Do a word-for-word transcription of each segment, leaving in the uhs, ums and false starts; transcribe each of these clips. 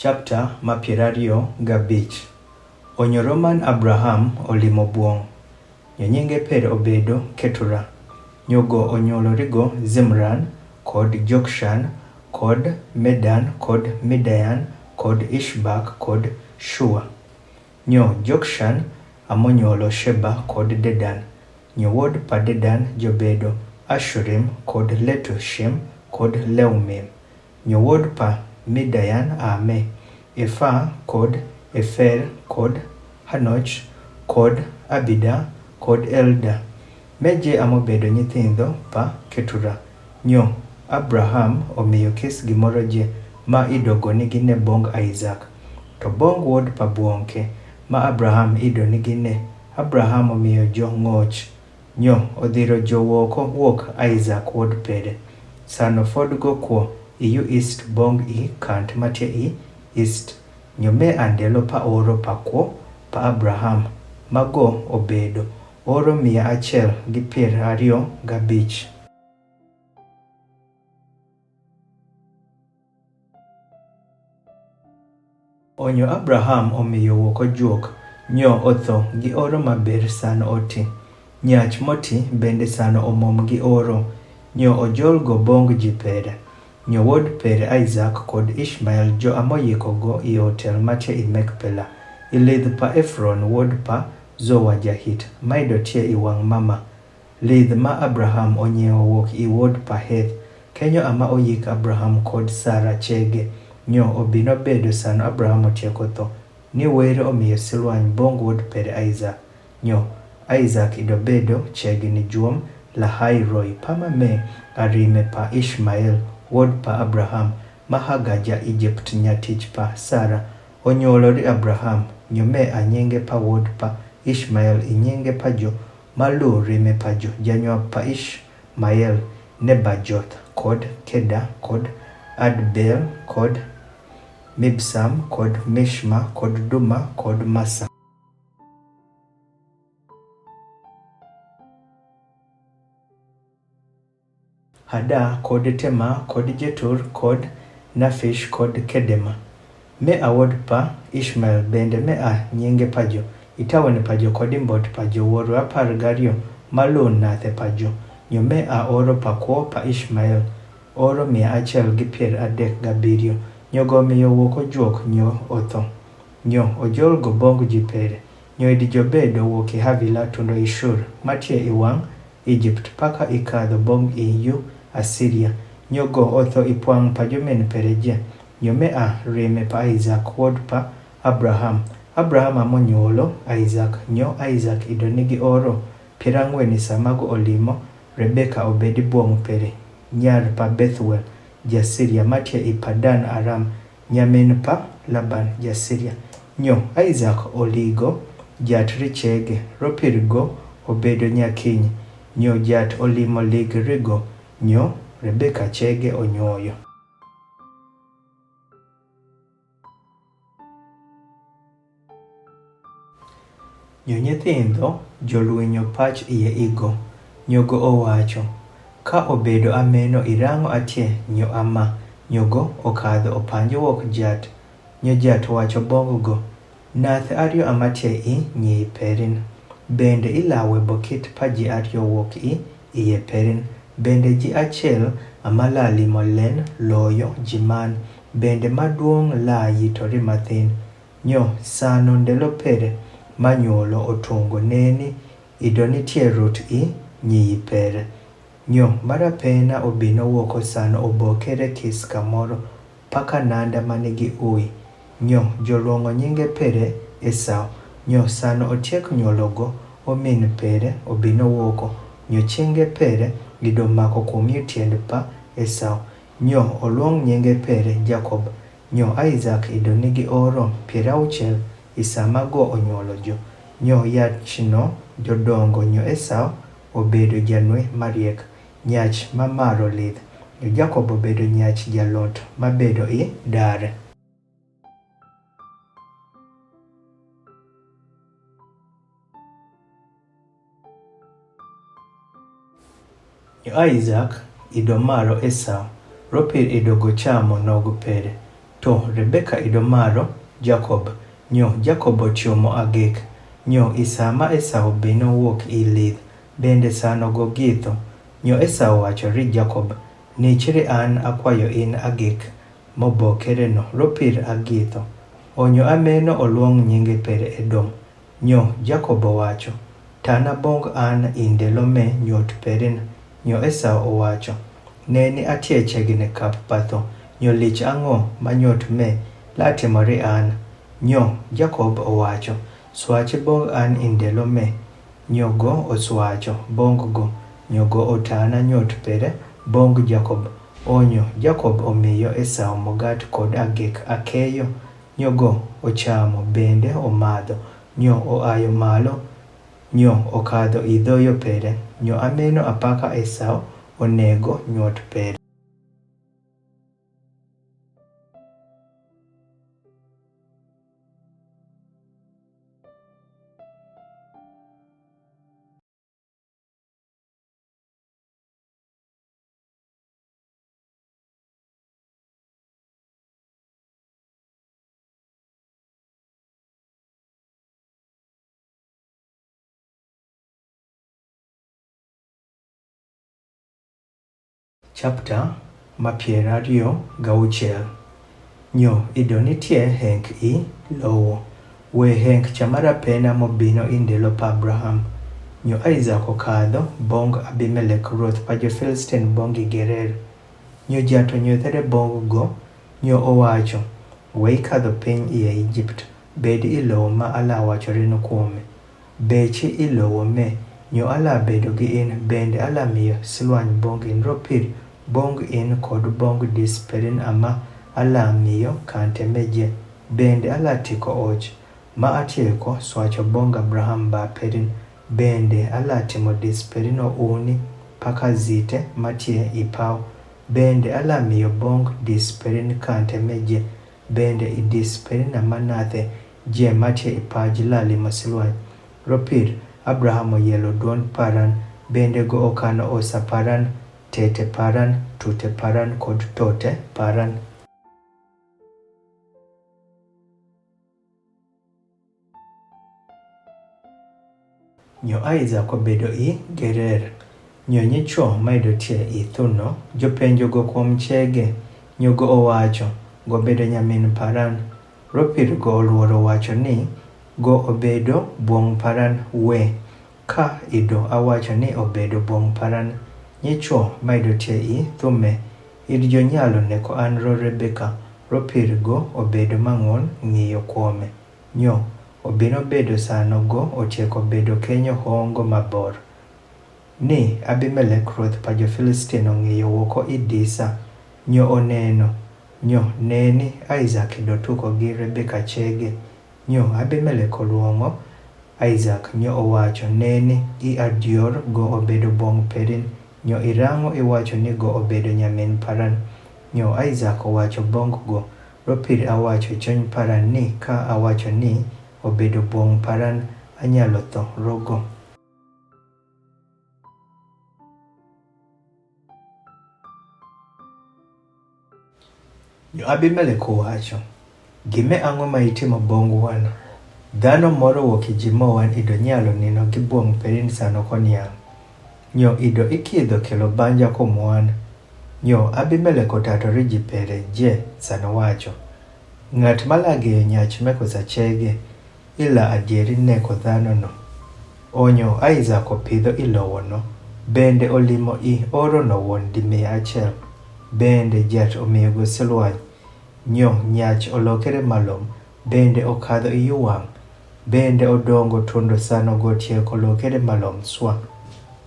Chapter ma piero ariyo gabich. Onyo roman Abraham olimo bwong. Nyo nyinge pere obedo Ketura. Nyogo onyuolo rigo Zimran, kod Jokshan, kod Medan, kod Midayan, kod Ishbak, kod Shua. Nyo Jokshan amonyuolo Sheba kod Dedan. Nyo wuod pa Dedan jobedo Ashurim kod Letushim kod Leumim. Nyo wuod pa Midayan ame Efa kod Efer kod Hanoch kod Abida kod Elda. Meje amobedo nyithindo pa Ketura. Nyo Abraham omiyo kis gimoro je ma idogo nigi ne bong Isaac. To bong wuod pa bwong ke ma Abraham ido nigi ne, Abraham omiyo jo ng'och. Nyo odhiro jo wuoko wuok Isaac wuod pere. Sano fodgo kwo iyu ist bong i kant matie i ist. Nyo me andelo pa oro pa kwo pa Abraham. Mago obedo oro mia achiel gi piero ariyo gabich. Onyo Abraham omiyo wuoko juok. Nyo otho gi oro maber sano oti. Nyach moti bende sano omom gi oro. Nyo ojolgo bong ji pere. Nyo wuod pere Isaac kod Ishmael jo amoyikogo i otel matie i Mekpela. Ilidh pa Efron wuod pa Zoa ja-Hit maidotie i wang' Mama. Lidh ma Abraham onyiewo wuok i wuod pa Heth. Kenyo ama oyik Abraham kod Sara chege. Nyo obino bedo sano Abraham otieko tho. Ni were omiyo silwany bong wuod pere Isaac. Nyo Isaac idobedo chege ni juom Lahai Roi pa mame arime pa Ishmael wuod pa Abraham ma Hagar ja Ijipt nyatich pa Sara. Onyuolo ri Abraham. Nyo me a nyinge pa wuod pa Ishmael i nyinge pa jo ma luwo rime pa jo janyuap pa Ishmael Nebajoth kod Keda kod Adbel kod Mibsam kod Mishma kod Duma kod Masa. Hada kod Tema kod Jetur kod Nafish kod Kedema. Me a wuod pa Ishmael bende me a nyinge pa jo, i tawen pa jo kod i mbot pa jo wuoro apar gariyo ma luwo nathe pa jo. Nyo me a oro pa kwo pa Ishmael oro mia achiel gi piero adek gabiriyo. Nyogo omiyo wuoko juok nyo otho. Nyo ojolgo bong ji pere. Nyo idi jobedo wuok i Havila tundo i Shur matie i wang' Ijipt paka ikadho bong' i yu Asiria. Nyogo otho i pwang' pa jo min pere je. Nyo me a rime pa Isaac wuod pa Abraham. Abraham amonyuolo Isaac. Nyo Isaac ido nigi oro piero ang'wen i sa mago olimo Rebeka obedi bwong' pere, nyar pa Bethuel ja-Siria matie i Padan Aram, nyamin pa Laban ja-Siria. Nyo Isaac oligo jat ri chege, ropirgo obedo nyakiny. Nyo jat olimo lig rigo, nyo Rebeka chege onyuoyo. Nyo nyithindo jolwinyo pach iye igo. Nyogo owacho, ka obedo ameno irango atie nyo ama. Nyogo okadho opanjo wuok jat. Nyo jat wacho bong' go, nath ariyo amatie i nyi perin. Bende ilawe bokit pa ji ariyo wuok i iye perin. Bende ji achiel ama lalimo len loyo ji man. Bende maduong' la yitori mathin. Nyo sano ndelo pere manyuolo otungo neni ido nitie rut i nyiyi pere. Nyo marapena obino wuoko sano obokere kis kamoro paka nanda manigi ui. Nyo joluongo nyinge pere Esau. Nyo sano otiek nyuologo omin pere obino wuoko. Nyo chinge pere ido mako kuom yu tiend pa Esau. Nyo oluong nyinge pere Jakob. Nyo Isaac ido nigi oro piero auchiel i sa mago onyuolo jo. Nyo yachno jodongo nyo Esau obedo janwe mariek, nyach mamaro lidh. Nyo Jakob obedo nyach jalot mabedo i dare. Nyo Isaac ido maro Esau, ropir ido gochamo nogo pere. To Rebeka ido maro Jakob, nyo Jakob otiomo agek. Nyo i sa ma Esau bino wuok i lidh, bende sano go githo. Nyo Esau wacho ri Jakob ni, chiri an akwayo in agek mobo kereno, ropir agitho. Onyo ameno oluong nyinge pere Edom. Nyo Jakob owacho, tana bong an i ndelo me nyot perin. Nyo Esau owacho, neni atie chiegni kap patho, nyo lich ang'o ma nyot me latimori an? Nyo Jakob owacho, swachi bong an i ndelo me. Nyo go oswacho bong go, nyo go otana nyot pere bong Jakob. Onyo Jakob omiyo Esau mogat kod agek akeyo. Nyo go ochamo bende omadho, nyo oayo malo, nyo okadho i dhoyo pere, nyo ameno apaka Esau onego nyot pere. Chapter ma piero ariyo gauchiel. Nyo ido nitie hengh i lowo, we hengh cha mar apena mobino i ndelo pa Abraham. Nyo Isaac okadho bong Abimelek ruoth pa jo-Filistin bong i Gerer. Nyo jato nyothere bong go, nyo owacho, we ikadho piny ie Egypt, bed i lowo ma ala wacho rino kuome. Bechi i lowo me, nyo ala bedo gi in, bende ala miyo silwany bong in ropir, bong in kod bong dis perin ama ala miyo kante me je, bende ala tiko och. Ma atieko swacho bong Abraham ba perin, bende ala timo dis perin o uni paka zite matie i paw, bende ala miyo bong dis perin kante me je, bende i dis perin ama nathe je matie i paj lali masilwany. Ropir, Abraham oyelo duon Paran, bende go okano osa Paran, tete Paran, tute Paran kod tote Paran. Nyo Isaac obedo i Gerer. Nyo nyicho ma ido tie i thuno, jopenjo go kuom chege, nyo go owacho, go obedo nyamin Paran. Ropir go oluoro wacho ni, go obedo bwong Paran we. Ka ido awacho ni obedo bwong Paran, nyicho ma ido tie i thume, id jonyalo neko an ro Rebeka, ropir go obedo mang'on ng'iyo kuome. Nyo, obino bedo sano go otieko bedo kenyo hongo mabor. Ni Abimelek ruoth pa jo-Filistin ong'iyo woko i disa, nyo oneno, nyo neni Isaac ido tuko gi Rebeka chege. Nyo Abimelek oluong'o Isaac, nyo owacho, neni, i adior go obedo bong Perin, nyo irango iwacho ni go obedo nyamin Paran. Nyo Isaac owacho bong go, ropir awacho e chuny Paran ni ka awacho ni obedo bong Paran, anyalo tho rogo. Nyo Abimelek owacho, gime ang'o ma itimo bong wano? Dhano moro wuok i ji mowan ido nyalo nino gi bwong Perin sano koniang'. Nyo ido ikidho kelo banja kuom wan. Nyo Abimelek otatore ji pere je sano wacho, ng'at ma lageyo nyach me kosa chege, ila adieri neko dhano no. Onyo Isaac opidho i lowo no, bende olimo i oro no wuon di mia achiel, bende jat omiyo go silwany. Nyo nyach olokere malom, bende okadho i yu wang', bende odongo tundo sano gotieko lokere malom swa.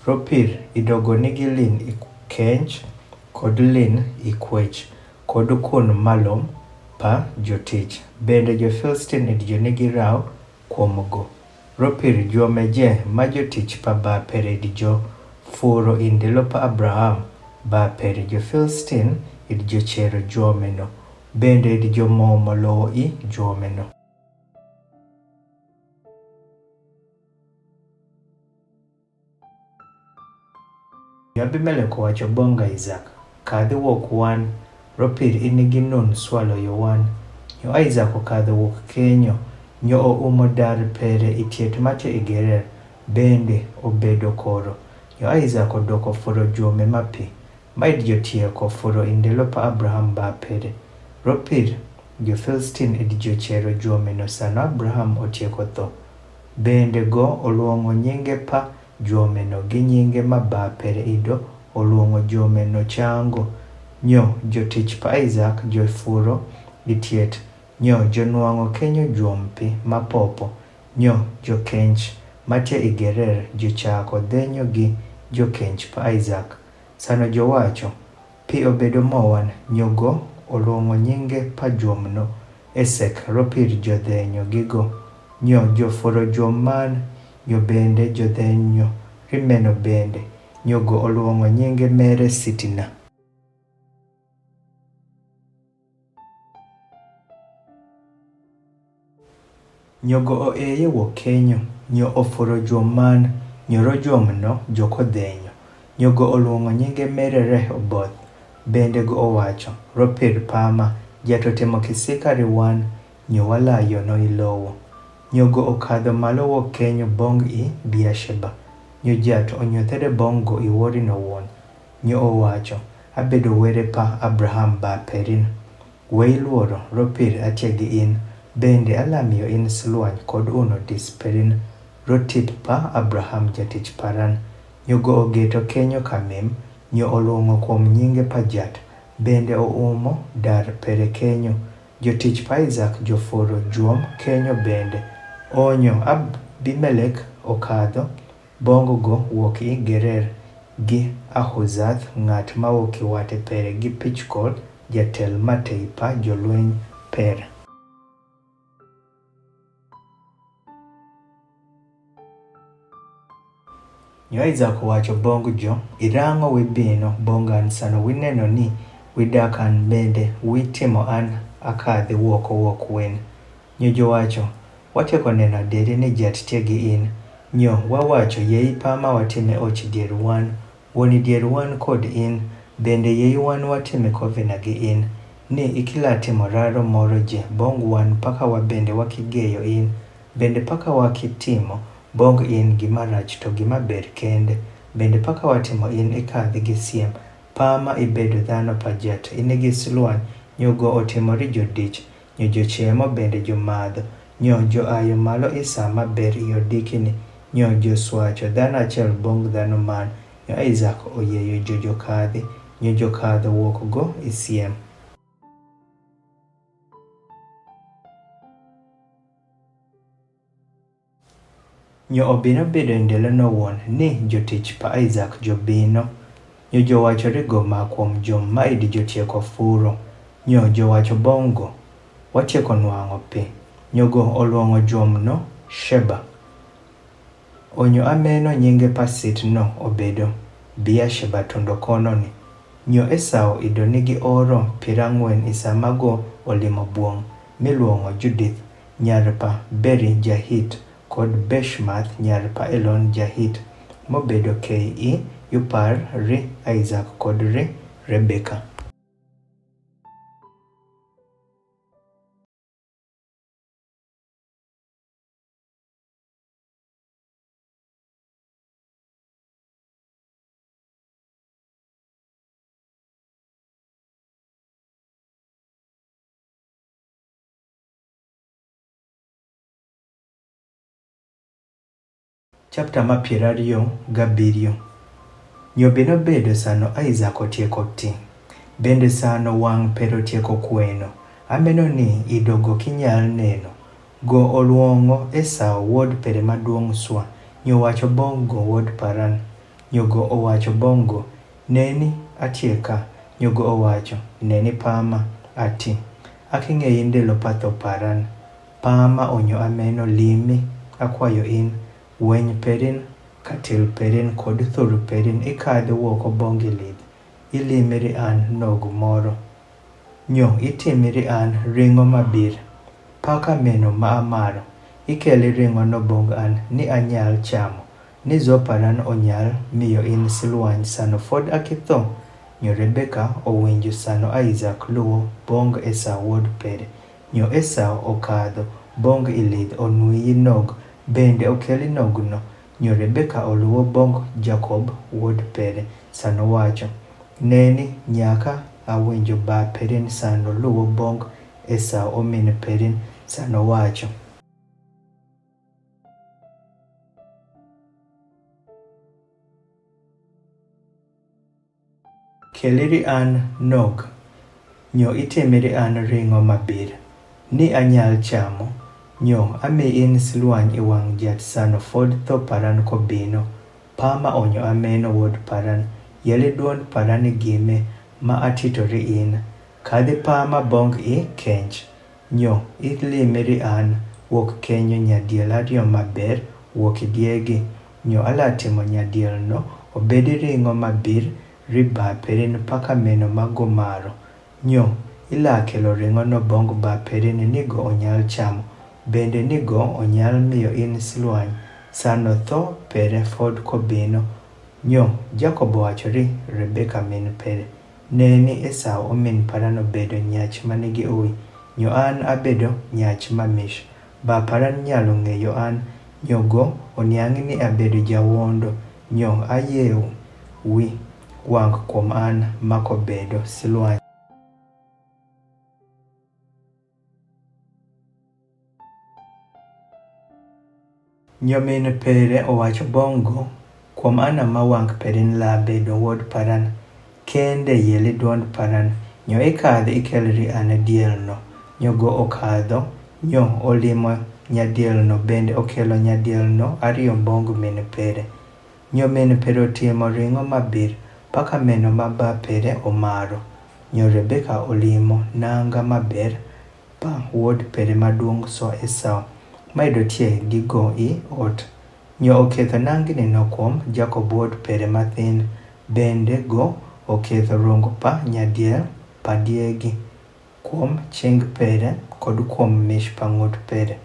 Ropir idogo nigi lin i kench, kod lin i kwech, kod kun malom pa jotich. Bende jo-Filistin id jo nigi raw kuom go. Ropir juome je ma jotich pa ba pered jo furo i ndelo pa Abraham, ba pered jo-Filistin id jo chero juome no, bende id jo momo lowo i juome no. Nyo Abimelek owacho bong Isaac, kadhi wuok wan, Ropir inigi nun swalo yo wan. Nyo Isaac okadho wuok kenyo, nyo oumo dar pere itiet mate igerer, bende obedo koro. Nyo Isaac odoko furo jwome mapi, ma id jotieko furo indelo pa Abraham ba pere. Ropir jo Filistin id jochero jwome no sano Abraham otieko tho. Bende go oluongo nyinge pa jwome no gi nyinge ma ba pere ido, oluongo jwome no chango. Nyo jotich pa Isaac jofuro itiet, nyo jonwang'o kenyo jwom pi mapopo, nyo jokench mate igerer jochako dhenyo gi jokench pa Isaac. Sano jowacho, pi obedo mowan, nyo go oluongo nyinge pa jwom no Esek, ropir jodhenyo gigo. Nyo jofuro jwom man, nyo bende jodhenyo rimeno bende, nyo go oluongo nyinge mere Sitina. Nyo go oeye wuok kenyo, nyo ofuro jwom man, nyo rojwom no joko dhenyo. Nyo go oluongo nyinge mere Rehoboth, bende go owacho, ropir pama, jat otimo kisika ri wan, nyo walayo no ilowo. Nyo go okadho malo wuok kenyo bong i Beersheba. Nyo jat onyuthere bong go iwori no wuon. Nyo owacho, abedo were pa Abraham ba perin. We iluoro, ropir atie gi in, bende alamiyo in silwany kod uno dis perin, rotip pa Abraham jatich paran. Nyo go ogeto kenyo kamim, nyo oluongo kuom nyinge pa jat, bende oumo dar pere kenyo. Jotich pa Isaac jofuro jwom kenyo bende. Onyo Abimelek okadho, bong go wuok i Gerer gi Ahuzath, ng'at ma wuok i wate pere gi Pichkol, jatel matei pa jolweny pere. Nyo Isaac owacho bong jo, irang'o wibino bong an sano wineno ni widak an bende witimo an akadhi wuok owuok wen? Nyo jowacho, watieko neno adieri ni jat tie gi in. Nyo wawacho, yie ipa ma watime och dier wan, wuon i dier wan kod in, bende yie iwan watime kovina gi in, ni ikila timo raro moro je bong wan paka wabende wakigeyo in, bende paka wakitimo bong in gima rach to gima ber kende, bende paka watimo in ikadhi gi siem, pa ma ibedo dhano pa jat, in gi silwany, nyo go otimori jodich, nyo jochemo bende jomadho, nyo joayo malo i sa maber i odikini, nyo joswacho dhano achiel bong dhano man, nyo Isaac oyieyo jo jokadhi, nyo jokadho wuok go i siem. Nyo obino bedo e ndalo no wuon ni jotich pa Isaac jobino. Nyo jowacho rigo ma kuom jom ma idi jotieko furo. Nyo jowacho bong go, watieko nwang'o pi. Nyo go oluongo jom no Sheba. Onyo ameno nyinge pa sit no obedo Beersheba tundo kono ni. Nyo Esau ido nigi oro pirang'wen i sa ma go olimo buong' miluongo Judith, nyar pa Beri ja-Hit, kod Beshmath nyar pa Elon ja-Hit, mobedo kei i yupar ri Isaac kod ri Rebeka. Chapter ma piero ariyo gabiriyo. Nyo bino bedo sano Isaac otieko ti, bende sano wang' pere otieko kweno, ameno ni ido go kinyal neno. Go oluongo Esau wuod pere maduong' swa, nyo wacho bong' go wuod paran. Nyo go owacho bong' go, neni, atie ka. Nyo go owacho, neni pama, ati. Aking'eyi ndelo pa tho paran. Pama onyo ameno limi, akwayo in, weny perin, katil perin kod thur perin ikadhi wuok obong' gi lidh, ilimi ri an nogu moro. Nyo itimi ri an ring'o mabir. Paka meno ma amaro, ikeli ring'o no bong' an ni anyal chamo, ni zo paran onyal miyo in silwany sano fod akitho. Nyo Rebeka owinjo sano Isaac luwo bong Esau wuod pere. Nyo Esau okadho bong ilidh onwiyi nog, bende okeli nog no. Nyo Rebeka oluwo bong Jakob wuod pere sano wacho, neni, nyaka awinjo ba perin sano luwo bong Esau omin perin sano wacho. Keli ri an nog, nyo itimi ri an ring'o mabir, ni anyal chamo. Nyo ami in silwany i wang' jat sano fod tho paran kobino. Pama onyo ameno wuod paran, yeli duond paran igime ma atito ri in. Kadhi pama bong i kench. Nyo ilimi ri an wuok kenyo nyadiel ariyo maber wuok idiegi. Nyo ala timo nyadiel no obedi ring'o mabir ri baperin paka meno ma gomaro. Nyo ila kelo ring'o no bong baperin ni go onyal chamo, bende ni go onyal miyo in silwany sano tho pere fod kobino. Nyo Jakob owacho ri Rebeka min pere, neni, Esau omin paran obedo nyach manigi uwi, nyo an abedo nyach mamish. Ba paran nyalo ng'eyo an, nyo go oniang' ni abedo jawuondo, nyo ayew wi wang' kuom an ma kobedo silwany. Nyo min pere owacho bong' go, kuom an ma wang' perin la bedo wuod paran, kende yeli duond paran. Nyo ikadhi ikel ri an diel no. Nyo go okadho, nyo olimo nyadiel no bende okelo nyadiel no ariyo bong' min pere. Nyo min pere otimo ring'o mabir paka meno ma ba pere omaro. Nyo Rebeka olimo nanga maber pa wuod pere maduong' so Esau, ma ido tie gi go i ot. Nyo oketho nangini no kuom Jakob wuod pere mathin, bende go oketho rungu pa nyadiel pa diegi, kuom ching pere kod kuom mish pa ng'ut pere.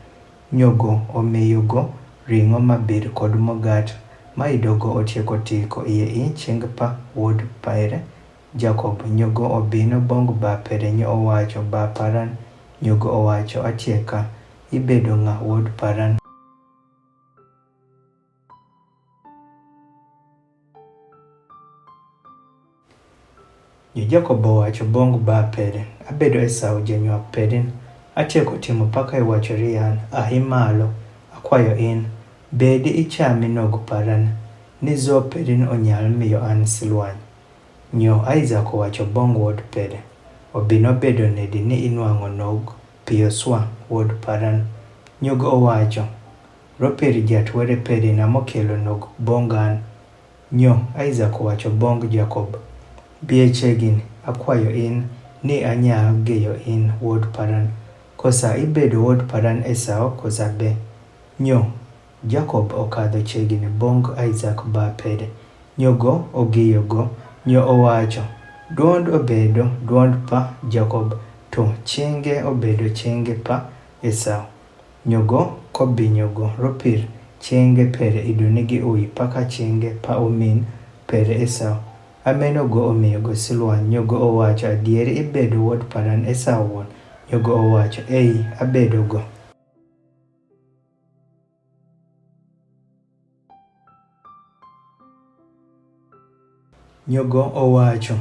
Nyo go omiyo go ring'o mabir kod mogat, ma ido go otieko tiko iye i ching pa wuod pere. Jakob. Nyo go obino bong' ba pere nyo owacho ba paran. Nyo go owacho, atieka, ibedo ng'a wuod paran? Nyo Jakob owacho bong' ba pere, abedo Esau janyuak perin. Atieko timo paka iwacho ri an, ahi malo, akwayo in, bedi ichami nog paran, ni zo perin onyal miyo an silwany. Nyo Isaac owacho bong' wuod pere, obino bedo nedi ni inwang'o nog piyo swa wuod paran? Nyo go owacho, ropir jat were peri na mokelo nog bong' an. Nyo Isaac owacho bong' Jakob, bie chegini, akwayo in, ni anyal geyo in wuod paran, kosa ibedo wuod paran Esau kosa be? Nyo Jakob okadho chegini bong' Isaac ba pere. Nyo go ogiyo go, nyo owacho, duond obedo duond pa Jakob, to chinge obedo chinge pa Esau. Nyo go kobinyo go ropir chinge pere ido nigi uyi paka chinge pa omin pere Esau. Ameno go omiyo go silwany. Nyo go owacho, adieri ibedo wuod paran Esau wuon? Nyo go owacho, ei, abedo go. Nyo go owacho,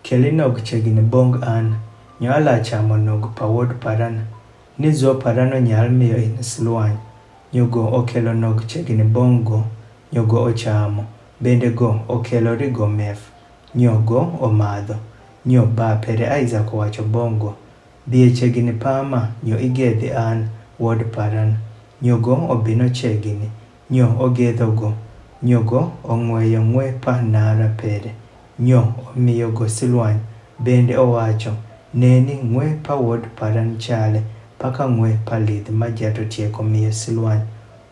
keli nog chegini bong' an, nyo ala chamo nog pa wuod paran, ni zo paran onyal miyo in silwany. Nyo go okelo nog chegini bong' go, nyo go ochamo, bende go okelo ri go mef, nyo go omadho. Nyo ba pere Isaac owacho bong' go, bie chegini pama, nyo igedhi an wuod paran. Nyo go obino chegini, nyo ogedho go, nyo go ong'weyo ng'we pa nara pere, nyo omiyo go silwany. Bende owacho, neni, ng'we pa wuod paran chale paka ng'we pa lidh ma jato tieko miyo silwany.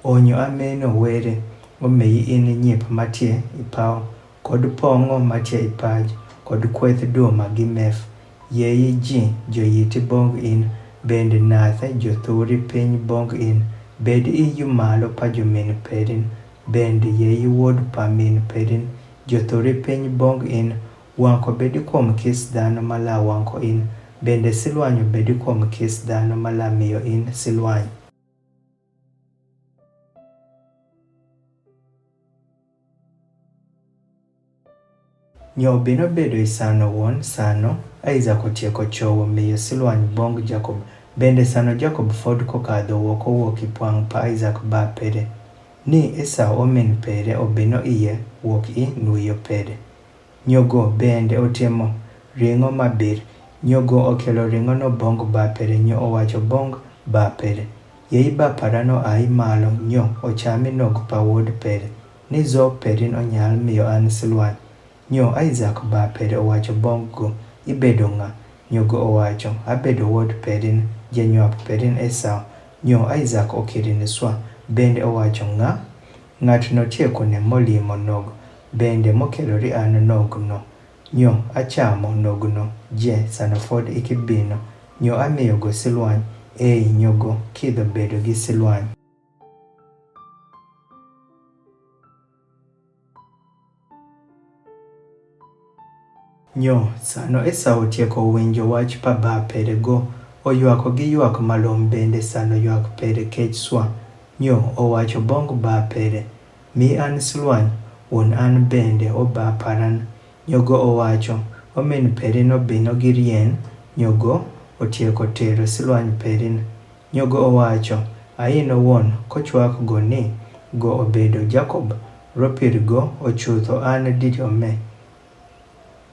Onyo ameno were omiyi in nyip matie ipaw, kod pong'o matie ipaj, kod kweth duma gi mef. Yeyi ji joyiti bong' in, bende nathe jothuri piny bong' in, bed iyu malo pa jomin perin, bende yeyi wuod pa min perin jothuri piny bong' in, Wang' ko bedi kuom kis dhano ma la wang' ko in, bende silwany obedi kuom kis dhano ma la miyo in silwany. Nyo obino bedo i sano won sano, Isaac otieko chowo miyo silwany bong Jakob. Bende sano Jakob fod kokadho woko wuok i pwang' pa Isaac ba pere, ni Esau omin pere obino iye wuok i nuyo pere. Nyogo bende otimo ring'o mabir. Nyogo okelo ring'o no bong ba pere, nyo owacho bong ba pere, yei ba paran oa malo, nyo ochami nog pa wuod pere, ni zo perin onyal miyo an silwany. Nyo Isaac ba pere owacho bong go, ibedo ng'a? Nyogo owacho, abedo wuod perin, janywak perin Esau. Nyo Isaac okiri ni swa, bende owacho, ng'a? Ng'at no tieko ne molimo nog, bende mokelo ri an nog no. Nyo achamo nog no, je sano fod iki bino. Nyo amiyo go silwany, ei nyogo kidho bedo gi silwany. Nyo sano Esau otieko winjo wach pa ba pere go, oywako gi ywak malom, bende sano ywak pere kech swa. Nyo owacho bong ba pere, mi an silwany, won an bende oba paran. Nyogo owacho, omin perin obino gi rien, nyogo otieko tero silwany perin. Nyogo owacho, aino won, kochwak go ni, go obedo Jakob, ropir go ochutho an didio me.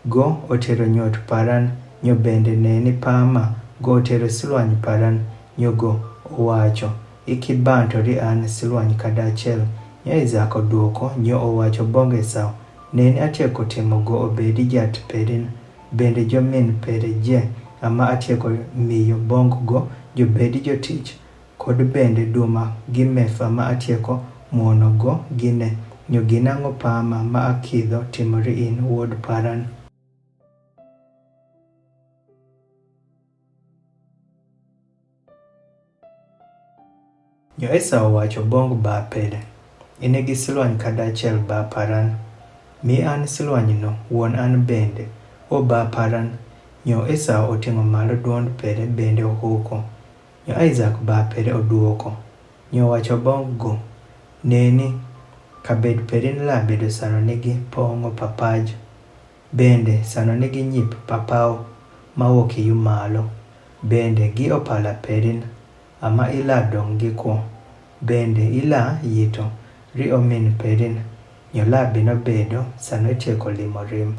Go otero nyot paran, nyo bende neni pama, go otero silwany paran. Nyogo owacho, iki banto ri an silwany kadachiel. Nyo Isaac oduoko, nyo owacho bong Esau, neni atieko timo go obedi jat perin, bende jomin pere je ama atieko miyo bong go jobedi jotich, kod bende duma gi mefa ma atieko muono go gine. Nyo gin ang'o pama ma akidho timo ri in wuod paran? Nyo Esau owacho bong ba pere, in gi silwany kadachiel ba paran. Mi an silwany no, won an bende, o ba paran. Nyo Esau oting'o malo duond pere bende ohuko. Nyo Isaac ba pere oduoko, nyo owacho bong go, neni, kabed perin la bedo sano nigi pong'o papaj, bende sano nigi nyip papaw ma wuok iyu malo, bende gi opala perin, ama ila dong gi kwo, bende ila yito ri omin perin. Nyo la bino bedo sano itieko limo rim.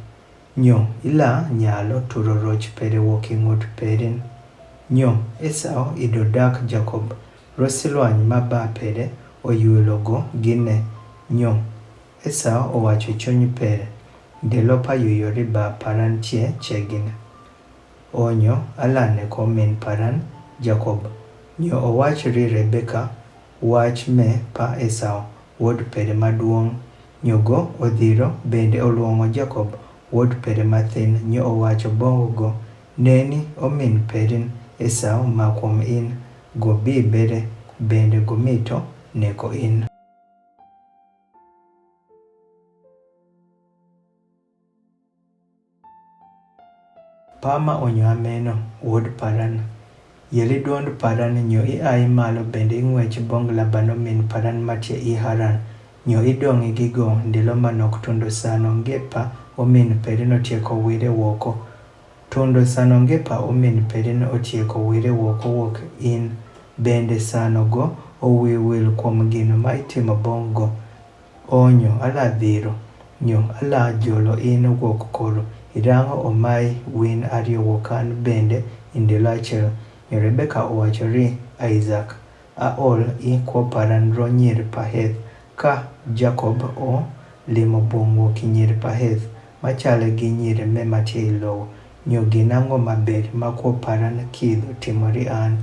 Nyo ila nyalo turo roch pere wuok i ng'ut perin. Nyo Esau ido dak Jakob, ro silwany ma ba pere oyulo go gine. Nyo Esau owacho chuny pere, ndelo pa yuyo ri ba paran chie chegine. Onyo ala neko min paran Jakob. Nyo owach ri Rebeka wach me pa Esau, wuod pere maduong'. Nyogo odhiro bende oluong'o Jakob, wuod pere mathin, nyo owacho bongo go, neni, omin perin Esau ma kuom in, go bi bere, bende go mito neko in. Pama onyo ameno, wuod paran. Yeli duond paran, nyo i ai malo bende i ng'wech bong Laban omin paran matie i Haran, nyo i dong'i gi go ndilo manok tundo sano ngepa omin perin otieko wire woko. Tundo sano ngepa omin perin otieko wire woko wuok in, bende sano go owi wil kuom gino ma itimo bong go. Onyo ala dhiro, nyo ala jolo in wuok koro, irango omai win ariyo wuok an bende i ndilo achiel. Nyo Rebeka owacho ri Isaac, aol i kwo paran ro nyir pa Heth, ka Jakob o limo bong wuok i nyir pa Heth, machale gi nyir me matie i lowo. Nyo gin ang'o maber ma kwo paran kidho timo ri an?